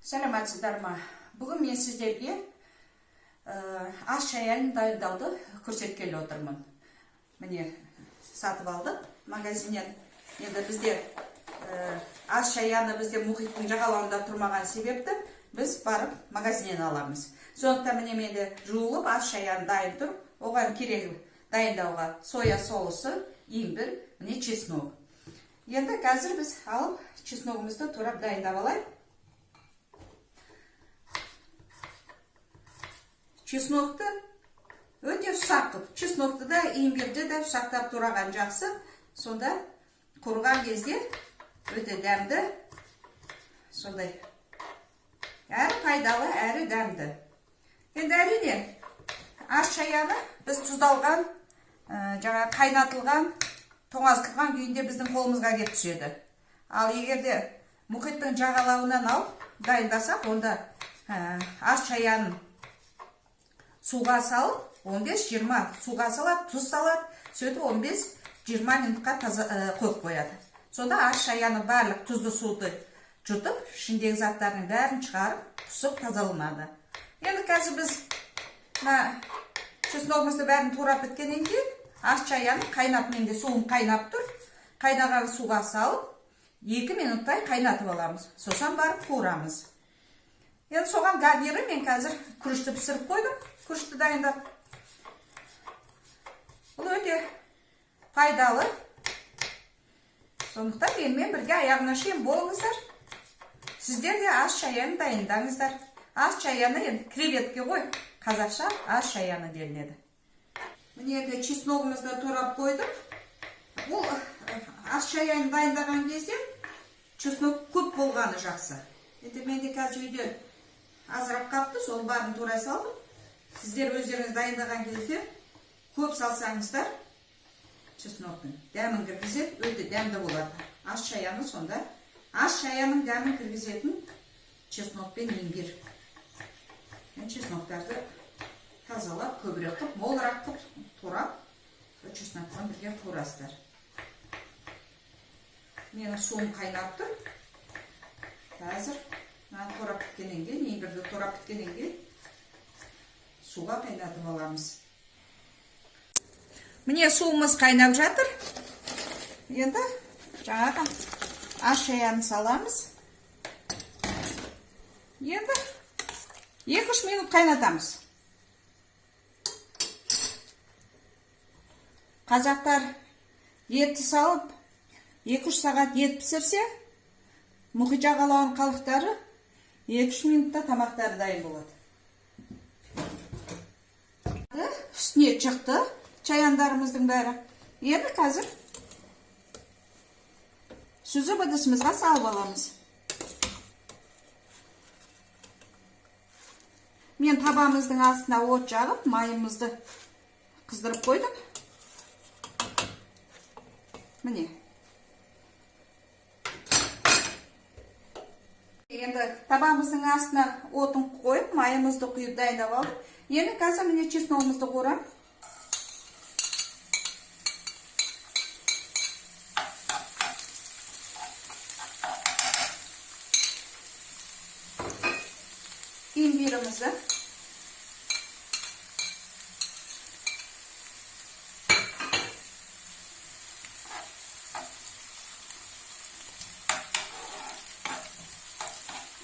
Сәлеметсіздер ма? Бүгін мен сіздерге ас шаян дайындауды көрсеткелі отырмын. Міне, сатып алдық магазиннен. Енді бізде ас шаяны бізде мұхиттың жағалауында тұрмаған себепті біз барып магазиннен аламыз. Сондықтан міне менде жуылып ас шаян дайын тұр. Оған керегі дайындауға соя соусы, имбір, міне чеснок. Енді қазір біз алып чесногымызды турап дайындап алайық. Чеснокты өте ұсақ қылып, чеснокты да, имбирді де ұсақтап тураған жақсы. Сонда қуырған кезде өте дәмді, сондай әрі пайдалы, әрі дәмді. Енді әрине ас шаяны біз тұздалған, жаңа қайнатылған, тоңазытылған күйінде біздің қолымызға келіп түседі. Ал егер де мұхиттың жағалауынан алып дайындасақ, онда ас шаянын суға салып, 15-20 суға салады, тұз салады, сөйтіп 15-20 минутқа таза қойып қояды. Сонда ас шаяны барлық тұзды суды жұтып, ішіндегі заттардың бәрін шығарып, құсып тазаланады. Енді қазір біз мына чесногымызды бәрін турап біткеннен кейін ас шаяны қайнап, менде суым қайнап тұр. Қайнаған суға салып, 2 минуттай қайнатып аламыз. Сосын барып қуырамыз. Енді соған гарнирі мен қазір күрішті пісіріп қойдым. Күрішті дайындап. Бұл өте пайдалы. Сондықтан менімен бірге аяғына шейін болыңыздар. Сіздер де ас шаяны дайындаңыздар. Ас шаяны енді креветке ғой, қазақша ас шаяны делінеді. Міне, енді чесногымызды турап қойдым. Бұл ас шаяны дайындаған кезде чеснок көп болғаны жақсы. Енді менде қазір үйде азырақ қапты, соның барын турай салдым. Сіздер өздеріңіз дайындаған кезде көп салсаңыздар, чесноктың дәмін кіргізеді, өте дәмді болады. Ас шаяны сонда, ас шаянның дәмін кіргізетін чеснок пен имбирь. Мен чесноктарды тазалап, көбірек қып, молырақ қып турап, чеснокпен бірге қуырасыздар. Менің суым қайнап тұр. Қазір мына турап біткеннен кейін, имбирді турап біткеннен кейін суға қайнатып аламыз. Міне, суымыз қайнап жатыр. Енді жаңағы ас шаянын саламыз. Енді 2-3 минут қайнатамыз. Қазақтар етті салып 2-3 сағат ет пісірсе, мұхит жағалауының халықтары 2-3 минутта тамақтары дайын болады. Үстіне шықты чаяндарымыздың бәрі. Енді қазір сүзіп ыдысымызға салып аламыз. Мен табамыздың астына от жағып, майымызды қыздырып қойдым. Міне. Енді табамыздың астына отын қойып, майымызды құйып дайындап алдық. Енді қазір міне чесногымызды қуырамын. Имбирімізді.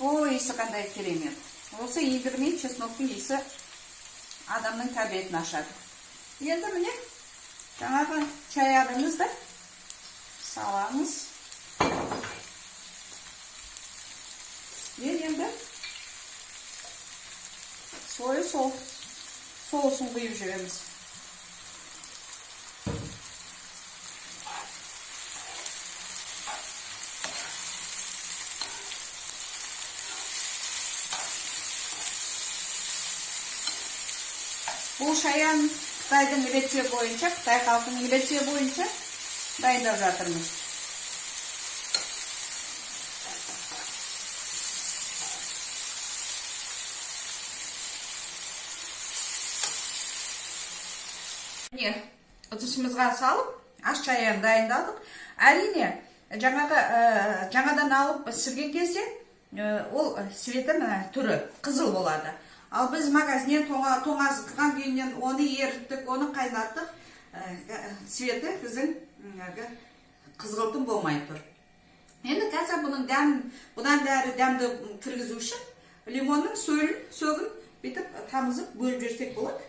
Ой, иісі қандай керемет. Осы имбир мен чесноктың иісі адамның тәбетін ашады. Енді міне жаңағы чаянымызды саламыз. Мен енді соя соусын құйып жібереміз. Бұл шаян Қытайдың рецепті бойынша, Қытай халқының рецепті бойынша дайындап жатырмыз. Міне, ыдысымызға салып, ас шаян дайындадық. Әрине, жаңағы жаңадан алып пісірген кезде Ол цветі, мына түрі қызыл болады. Ал біз магазиннен тоңазытқан күйінен оны еріттік, оны қайнаттық, цветі біздің әлгі қызғылтым болмай тұр. Енді қазір бұның дәм, бұдан да әрі дәмді кіргізу үшін лимонның сөлін, сөгін бүйтіп тамызып, бөліп жіберсек болады.